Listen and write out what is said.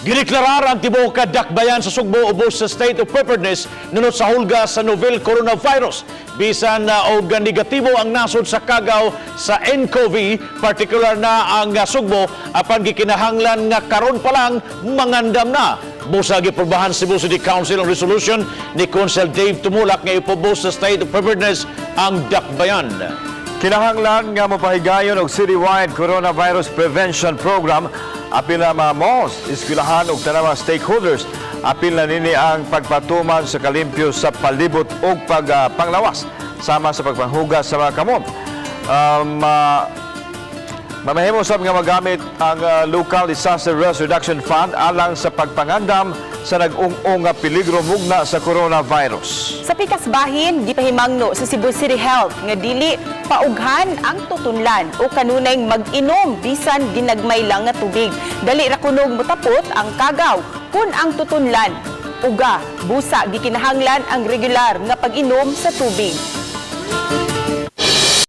Gideklarar ang tibuok ka dakbayan sa Sugbo ubos sa state of preparedness nunot sa hulga sa novel coronavirus. Bisan na og negatibo ang nasod sa kagaw sa nCoV, partikular na ang Sugbo, apan gikinahanglan nga karon pa lang mangandam na. Busa giprobahan Cebu City Council ang resolution ni Council Dave Tumulak nga ipubos sa state of preparedness ang dakbayan. Kinahanglan nga mopahigayon og citywide coronavirus prevention program apil na mga malls, eskwelahan ug tanang mga stakeholders. Apil na nini ang pagpatuman sa kalimpyo sa palibot ug pagpanglawas sama sa pagpanghugas sa mga kamot. Mamahimo sab nga magamit ang Local Disaster Risk Reduction Fund alang sa pagpangandam sa nag-ung-ung nga peligro mugna sa coronavirus. Sa pikas bahin, gipahimangno sa Cebu City Health nga dili paughan ang tutunlan o kanunay mag-inom bisan ginagmay lang nga tubig. Dali ra kunog mutapot ang kagaw kun ang tutunlan uga. Busa gikinahanglan ang regular nga pag-inom sa tubig.